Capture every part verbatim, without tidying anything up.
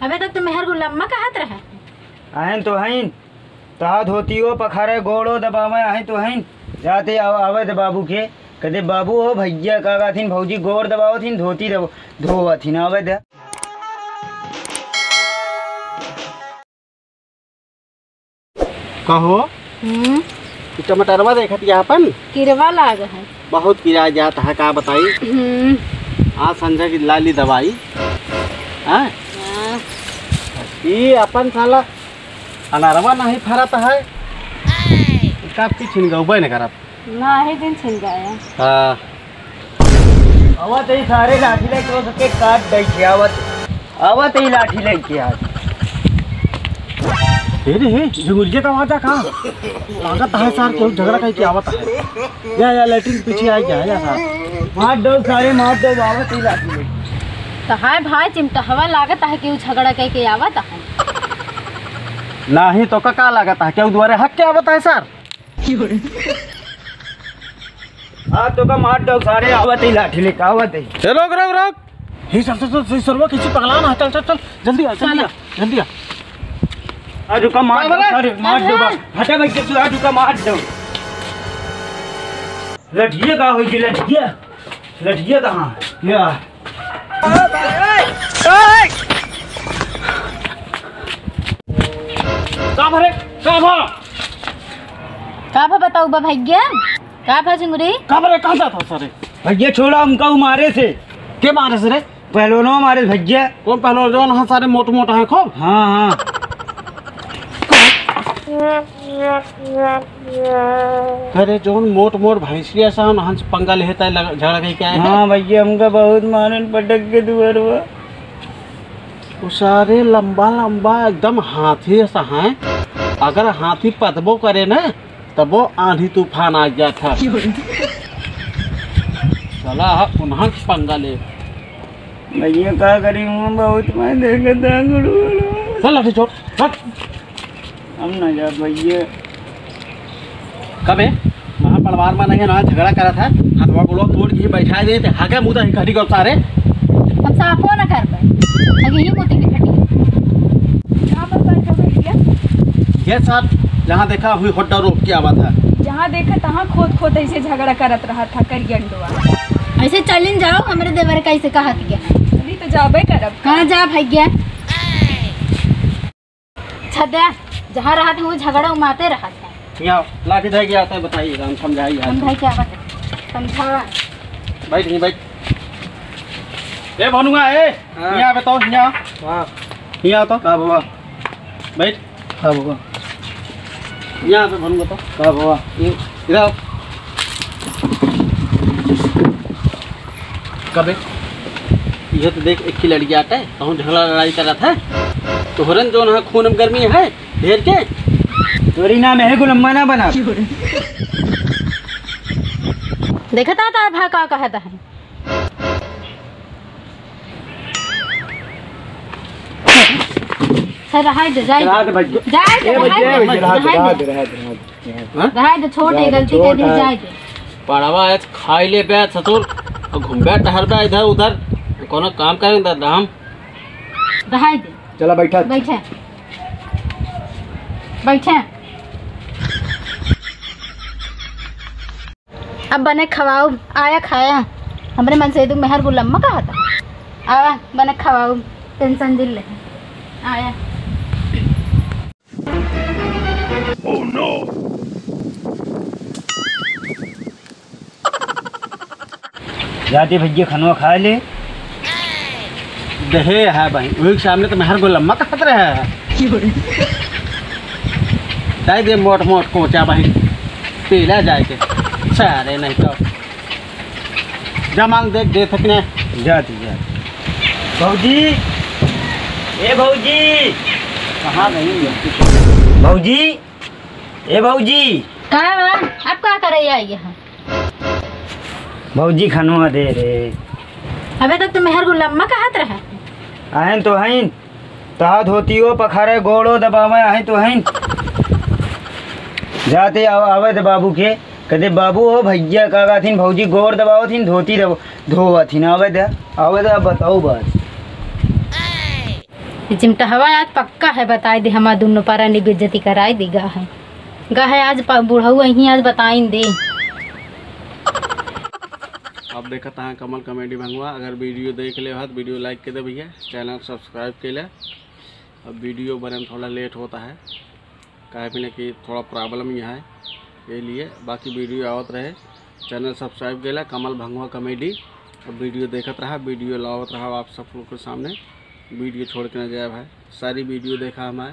अबे तक तो मेहर गुलम्मा कहत रहे। आइन तो हइन, तहा धोतियो पखारे, गोड़ो दबावे, आइन तो हइन। जाते आव-, आवे दे बाबू के, कदे बाबू हो भैया का गाथिन, भौजी गोड़ दबावथिन, धोती दब-, धोवथिन, आवे दे। कहो, हम्म। ई टमाटरवा देखत या अपन? किरवा लाग है। बहुत किरा जात है, का बताई? हम्म। आ संझा की लाली दवाई। हाँ? हाँ। ई अपन साला अनारवा नहीं फरत है। का पीछिन गौबे न करत। नाही दिन छिन गया। हाँ। आवत ही सारे लाठी लेके, वो सबके काट दई के आवत। आवत ही लाठी लेके आज। हे रे, हे, झुमुरिया का आवाज आ का? लागत है सार, केहू झगड़ा कइके आवत है। या, या, लैट्रिन के पीछे आ गया, या सार। मार दो सारे, मार दो, आवत ही लाठी लेके। तो हाय भाई, चिमटहवा लागत है केहू झगड़ा कइके आवत है। नाही तो का, का लागत है, केहू दुआरे हक के आवत है सार? हाँ, तो का मार दो, सारे आवत ही लाठी लेके आवत ही। ए, रोक, रोक, रोक। हे, चल, चल, चल, चल, सरवा किसी पगला ना, चल, चल, चल, जल्दी आ, जल्दी आ, चल। जल्दी आ। आज का मार दो, अरे, सारे मार दो, अरे। बा-, हटा भाई, के आज का मार दो। लठिया का होई कि लठिया? लठिया कहाँ? या। का भरे? का भा? का भा बताऊ बा भैया? का भा झुंगरी? का भरे? कहाँ जात हो सारे? भैया छोड़ा हमका, वो मारे से। के मारे से रे? पहलवानवा मारे भैया। कौन पहलवान? जौन हाँ सारे मोट मोट हैं खूब। हाँ, हाँ। अरे जौन मोट मोट भैंसिया सा हन, हंस पंगा लेता है, लग-, झगड़ा कइके आए हैं। हाँ भैया, हमका बहुत मारन पटक के दुअरवा। वो सारे लंबा लंबा एकदम हाथी सा हैं। अगर हाथी पतबो करे ना, तबो आंधी तूफान आ जात है। साला हा उन्हन पंगा ले। भैया का करी, हूँ बहुत मैं देखत है गुड़गुड़। चल लाठी छोड़, हट। हम ना जा भैया। कबे वहाँ पड़वार में नहीं ना झगड़ा करत है, हथवा गोड़वा तोड़ के बैठा दे, ते हगे मुदा ही खटी को सारे। हम साफो ना कर पाए, हगे ही मुते की खटी। कहाँ पर बैठा भैया? ये साहब, जहाँ देखा हुई होड्डा रोक के आवा था। जहाँ देखा तहाँ खोद खोद ऐसे झगड़ा करत रहा था करियंडवा। ऐसे चलिन जाओ, हमरे देवर का ऐसे कहत गया। चली तो जाबे करब। कहाँ जा भैया? छद्या, जहाँ रहत है वो झगड़ा उमाते रहत है। यहाँ लाठी धर के आता है, बताइए, हम समझाइए। समझाई क्या बात है? समझा। बैठ, यहीं बैठ। ए भनुआ, ए, हाँ। यहाँ बताओ, यहाँ। हाँ। यहाँ तो। का बाबा? बैठ। का बाबा? यहाँ पे भनुआ तो। का बाबा? ये इधर आओ। कबे? ये तो देख, एक ही लड़की आटे, कहूँ झगड़ा लड़ाई करत है। तोहरन जौन है, खून में गर्मी है, ढेर के। तोरी नाम है गुलम्मा ना बना। देखता था भा का कहता है। सर, रहाई दे, जाए दे। रहा दे भैया। जाए दे, ए रहाई भैया, दे, रहा दे, रहाई रहा दे। दे, रहा दे, रहा दे। हाँ? रहा दे, छोट है, रहा दे, गलती छोट कर दी, है। जाए दे। पड़वा है, खाई ले बे ससुर, और घूमबे टहरबे इधर उधर, कोनो काम करें दे हम। रहाई दे। चला बैठा। बैठे। बैठे। अब बने खवाऊ, आया खाया। हमरे मन से दू मेहर गुलम्मा कहा था। आवा, बने खवाऊ, tension दिल ले। आया। जाते भैया खनवा खा ले। देहे है भाई, वही के सामने तो मेहर गुलम्मा कहत रहे है। दाई दे मोट मोट कोचा भाई, पीला जाए के। सारे नहीं तो। जा मांग दे, दे थकने। जा तू, जा। भौजी, ए भौजी। कहाँ गई भौजी? ए भौजी। का बा? अब का करे आई है? भौजी खनवा दे रे। अबे तक तो मेहर गुलम्मा कहत रहे। आइन तो हइन। तहा धोतियो पखारे, गोड़ो दबावे, आइन तो हइन। जाते आव-, आवे दे बाबू के। कदे बाबू हो भैया का गाथिन, भौजी गोड़ दबावथिन, धोती दब-, धोवथिन। आवे दे, आवे दे, अब बताओ बस। चिमटहवा आज पक्का है, बताई दे, हमार दुनो पारा निबेज्जती कराई दे गा है। गा है आज प-, बुढ़ऊ अहीं आज बताइन दे। आप देखत हैं कमल कॉमेडी भंगवा। अगर video देख ले हो तो video like कर दे भैया, channel subscribe कर ले। अब video बने में थोड़ा late होता है, काहे बिना कि थोड़ा problem ही है, ये लिए। बाकी video आवत रहे, channel subscribe कर ले, कमल भंगवा कॉमेडी। अब video देखत रहा, video लावत रहा आप सब लोग के सामने, video छोड़ के ना जाए भाई। सारी video देखा हमारे,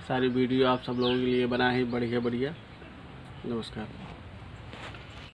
सारी video आप सब लोगों के लिए बनाए हैं बढ़िया बढ़िया। नमस्कार।